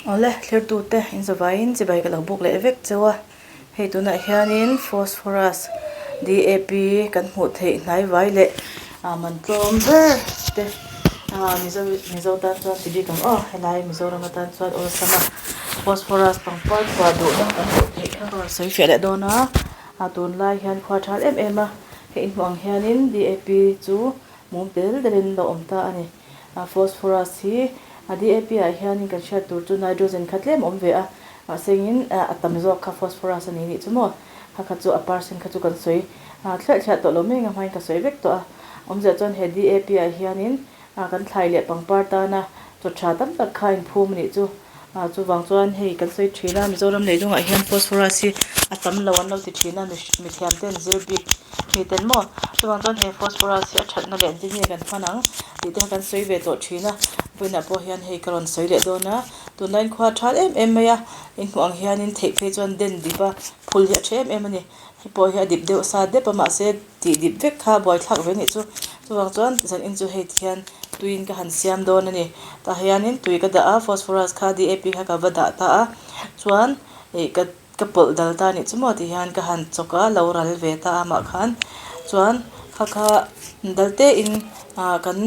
Awle, thlertute inzawvaiin chibai ka lo buk leh vek cheu a, hei tunah hianin phosphorus DAP kan hmuh theih hnaivai leh ah man tlawm ber te ah mizo mizo tan chuan ti bik ang aw helai Mizoram atan chuan awlsam a phosphorus pangpar chhuah duhna kan hmuh theih kha ka rawn sawi fiah leh dawn a, ah tunlai hian khua a thal em em a, hei inhmuh ang hianin DAP chu mum tel delin a lo awm ta a ni. Phosphorus hi a DAP ah hianin kan hriat tur chu nitrogen kha tlem awm ve a, mahse engin a tam zawk kha phosphorus a ni nih chu maw? Kha kha chu a percent kha chu kan sawi thliah thliah tawh lo mai anga hmain ka sawi vek tawh a. Awmzia chuan he DAP ah hianin kan thlai leh pangpar tana chaw tha tam tak kha a inphum a nih chu. Chuvang chuan hei kan sawi thin a, Mizoram leilungah hian phosphorus hi a tam lo an lo ti thin a, mithiam ten zir bik mi ten maw? Chuvang chuan he phosphorus hi a thatna leh engtin nge kan hman ang tih te kha kan sawi ve tawh thin a, vawiinah pawh hian hei ka rawn sawi leh dawn a, tunlaiin khua a thal em em mai a, inhmuh ang hianin theih phei chuan den dip a phul hi a tha em em a ni, hei pawh hi a dip deuh sa dep a mahse Tih dip vek kha buaithlak ve nih chu. Chuvang chuan zan in chu hei ti hian tuiin ka han siam dawn a ni. Tah hianin tui ka dah a, phosphorus kha DAP kha ka va dah ta a, chuan ih ka ka pawlh dal ta nih chu maw ti hian ka han chawk a, lo ral ve ta a mah khan. Chuan kha kha dal te in ah kan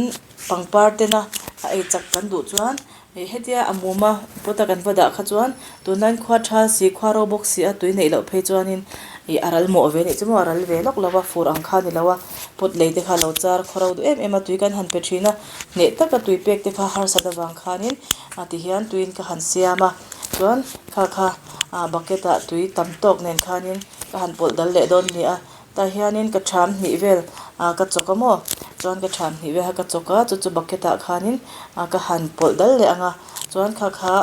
pangpar tena a ei chak kan duh chuan Hei hetia a mum a pot a kan va dah kha chuan tunlaiin khua tha si khua ro bawk si a tui neih loh phei chuanin ih a ral mawh ve anih chu maw a ral ve lawk lo a fur ang kha a ni lo a pot lei te kha a lo char khaw ro duh em em a tui kan han pe thin a hneh taka tui pek te kha harsat avang khanin a ti hian tuiin ka han siam a chuan kha kha ah bucket ah tui tam tawk nen khanin ka han pawlh dal leh dawn a ni a. Tah hianin ka ṭham hnih vel ah ka chawk a maw chuan ka ṭham hnih vel kha ka chawk a chu chu bucket ah khanin ah ka han pawlh dal leh ang a chuan kha kha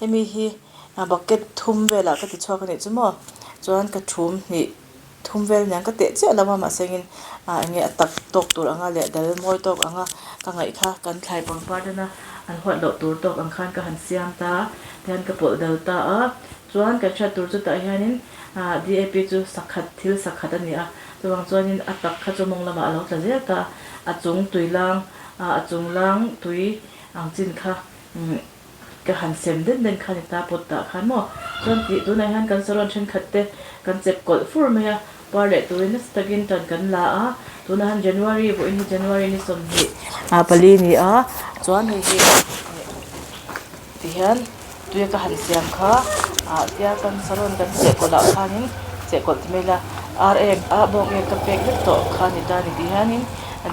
hemi hi ah bucket thum velah ka ti chhuak a nih chu maw chuan ka ṭhum hnih thum vel aniang ka teh chiah lo a mahse engin ah enge a tak tawk tur anga leh dal mawi tawk anga ka ngaih kha kan thlai pangpar tena an huat loh tur tawk ang khan ka han siam ta a tihian ka pawlh dal ta a chuan kan hriat tur chu tah hianin. Ah DAP chu sakhat thil sakhat a ni a, chuvang chuanin a tak kha chu mawng lamah a lo tla zel ta a, a chung tui lang ah a chung lang tui ang chin kha umm ka han sem den den kha a ni ta pot tah khan maw chuan tih tunah hian kan saron thenkhat te kan chep kawlh fur mai a, par leh turin nasa takin tan kan la a, tunah hian January vawiin hi January ni 20 ah pali a ni a, chuan hei hi Tihian tuia ka han siam kha ah tia kan saron kan chehkawlh ah khanin chehkawlh ti mai ila ar ek a bawk ek ka pek vek tawh kha ni ta ni tihianin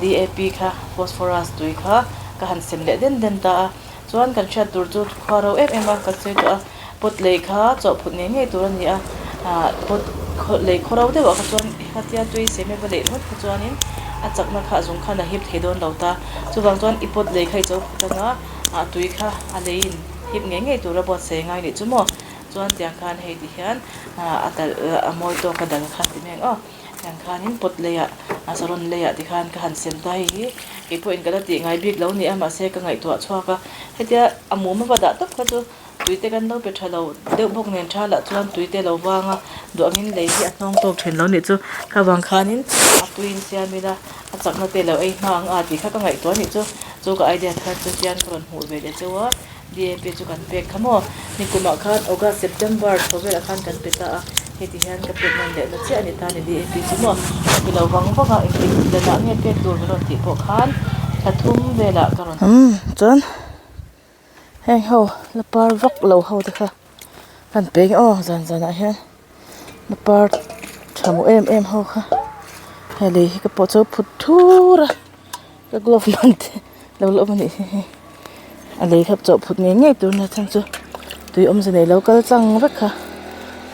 DAP kha phosphorus tui kha ka han sem leh den den ta a chuan kan hriat tur chu khua ro em em a kan sawi tawh a pot lei kha chawhphut ngei ngei tur a ni a ah pot lei khaw ro deuh ah kha chuan khatia tui sem emaw leih ringawt kha chuanin a chakna kha a zung khan a hip thei dawn lo ta chuvang chuan i pot lei kha i chawhphut anga. Ah tui kha a leiin hip ngei ngei tura buatsaih ngai nih chu maw? Chuan tiang khan hei ti hian ah a dal a mawi tawk a dal kha ti mai ang aw. Tiang khanin pot leiah a saron leiah ti khan ka han sem ta hei hi keipawhin ka la tih ngai bik lo ni a mahse ka ngaihtuah chhuak a. Hetia a mum a va dah tawp kha chu tui te kan lo pe tha lo deuh bawk nen tha lah chuan tui te lo vang a duh angin lei hi a hnawng tawk thin lo nih chu. Kha vang khanin a tuiin siam ila a chakna te lo ei hma ang a tih kha ka ngaihtuah nih chu. Chu ka idea thar chu hian ka rawn hmuh ve leh cheu a, DAP chu kan pek kha maw? Nikumah khan August, September thaw velah khan kan pe ta a, heti hian ka pek nawn leh na chiah a ni ta a ni DAP chu maw? Ka pe lo vang vang a, engtik danah nge pek tur min rawn tih pawh khan thla thum velah ka rawn. Umm chuan heng ho la par vak lo ho te kha kan pe nge aw zan zanah hian la par tha mu em em ho kha hei lei hi ka pawh chu phut thur a. Ka glove hman te lo la awm a nih hi hei a lei kha chawh phut ngei ngei tur a nia chhan chu tui awmze nei lo kal tlang vek kha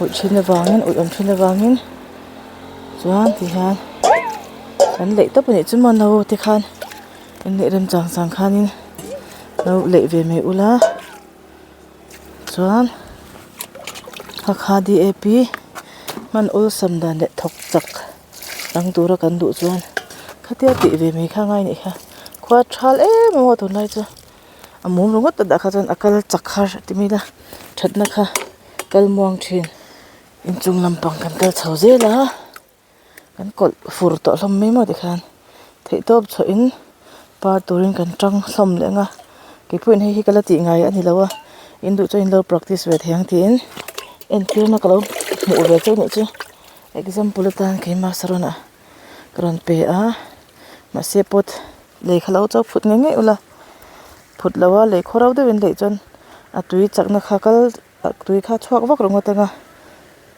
ulh thin avangin ulh awm thin avangin chuan ti hian kan leih tawp a nih chu maw no te khan in neih rem chang chang khanin lo leih ve mai ula chuan hakha DAP hman awlsam dan leh thawk chak. Dang tura kan duh chuan khatia tih ve mai kha ngai nih kha khua thal em em a tunlai chu a mum ringawt a dah kha chuan a kal chak har ti mai ila thatna kha kal muang thin inchung lampang kan kal chho zel a kan kawlh fur tawh hlawm mai maw tikhan theihtawp chhuahin par turin kan tang hlawm leh ang a keipawhin hei hi ka la tih ngai a ni lo a. In duh chuan in lo practice ve thei ang tiin entirna ka lo hmuh ve chauh nih chu example atan keimah saron ah ka rawn pe a mahse pot lei kha lo chauh phut ngei ngei ula phut lo a lei khaw ro deuh in leih chuan a tui chakna kha kal tui kha chhuak vak ringawt ang a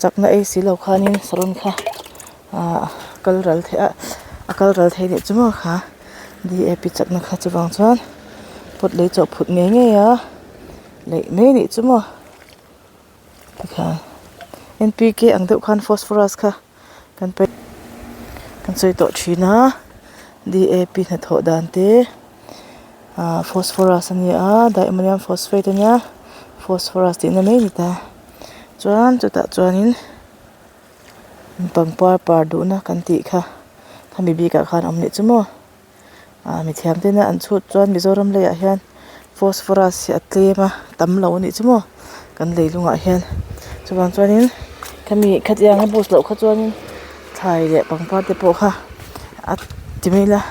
chakna ei si lo khanin saron kha ah kal ral theih a a kal ral thei leh chu maw kha D A P chakna kha chuvang chuan pot lei chawh phut ngei ngei a leih mai anih chu maw tikhan N P K ang deuh khan phosphorus kha kan paih kan sawi tawh thin a D A P hnathawh dan te ah phosphorus a ni a diammonium phosphate a nia phosphorus tihna mai a ni ta chuan chutah chuanin pangpar par duhna kan tih kha khami bikah khan a awm leh chu maw ah mithiam tena an chhut chuan Mizoram leiah hian phosphorus hi a tlem a tam lo a nih chu maw kan lei lungah hian chuvang chuanin khami khatiang a bus loh kha chuanin thlai leh pangpar te pawh kha a ti mai ila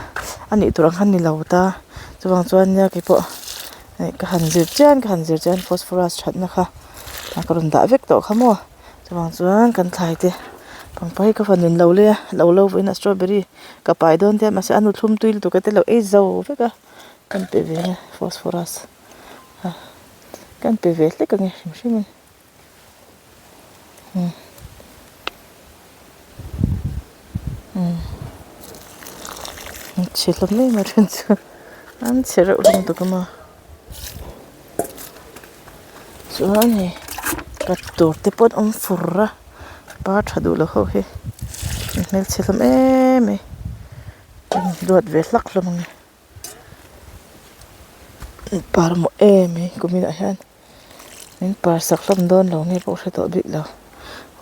a nih tur ang kha a ni lo ta chuvang chuan nia keipawh ka han zir chian ka han zir chian phosphorus thatna kha ka rawn dah vek tawh kha maw. Chuvang chuan kan thlai te pangpar hi ka fa nun lo lei a lo lo vawiin a strawberry ka pai dawn te a mahse a nu thlum tui lutuk a te lo ei zo vek a kan pe ve a phosphorus a kan pe ve hlek ang e hrim hrim in umm umm an chhe hlawm em a then chu an chhe reuh hlawm lutuk a maw. Chuan hei cut tur te pawh an awm fur a par tha duh lo ho hi an hmelchhe hlawm em mai an duat ve hlak hlawm ang e an par maw em mai kumin ah hian min par sak hlawm dawn lo nge pawh hre tawh bik lo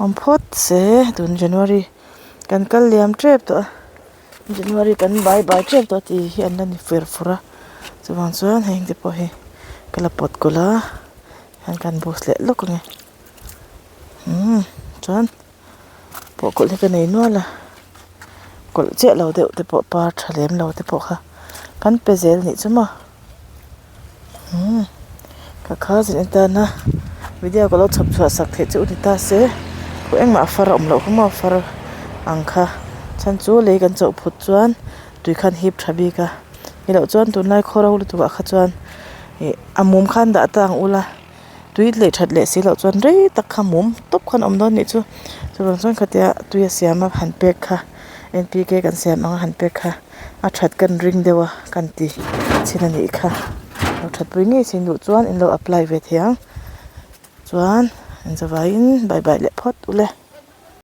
awm phawt se tun January kan kal liam tep tawh a. January kan bai bai tep tawh tih hi an la ni fer fur a chuvang chuan heng te pawh hi ka la pawt kawlh a hian kan bus leh lawk ang e umm chuan pawh kawlh hi ka nei nual a kawlh chiah lo deuh te pawh par tha lem lo te pawh kha kan pe zel anih chu maw. Umm ka kha zin atana video ka lo chhawp chhuah sak theih chu ni ta se khaw engmah far a awm loh kha maw far ang kha chhan chu lei kan chawh phut chuan tui khan hip tha bik a ni loh chuan tunlai khaw ro lutuk ah kha chuan ih a mum khan dah ta ang ula tui leh that leh si loh chuan rei tak kha mum tawp khan awm dawn nih chu chuvang chuan khatia tui a siam a han pek kha N P K kan siam ang a han pek kha a that kan ring deuh a kan ti chhin a nih kha lo that pui ngei sin duh chuan in lo apply ve thei ang chuan in zavaiin bye bye leh phawt ule.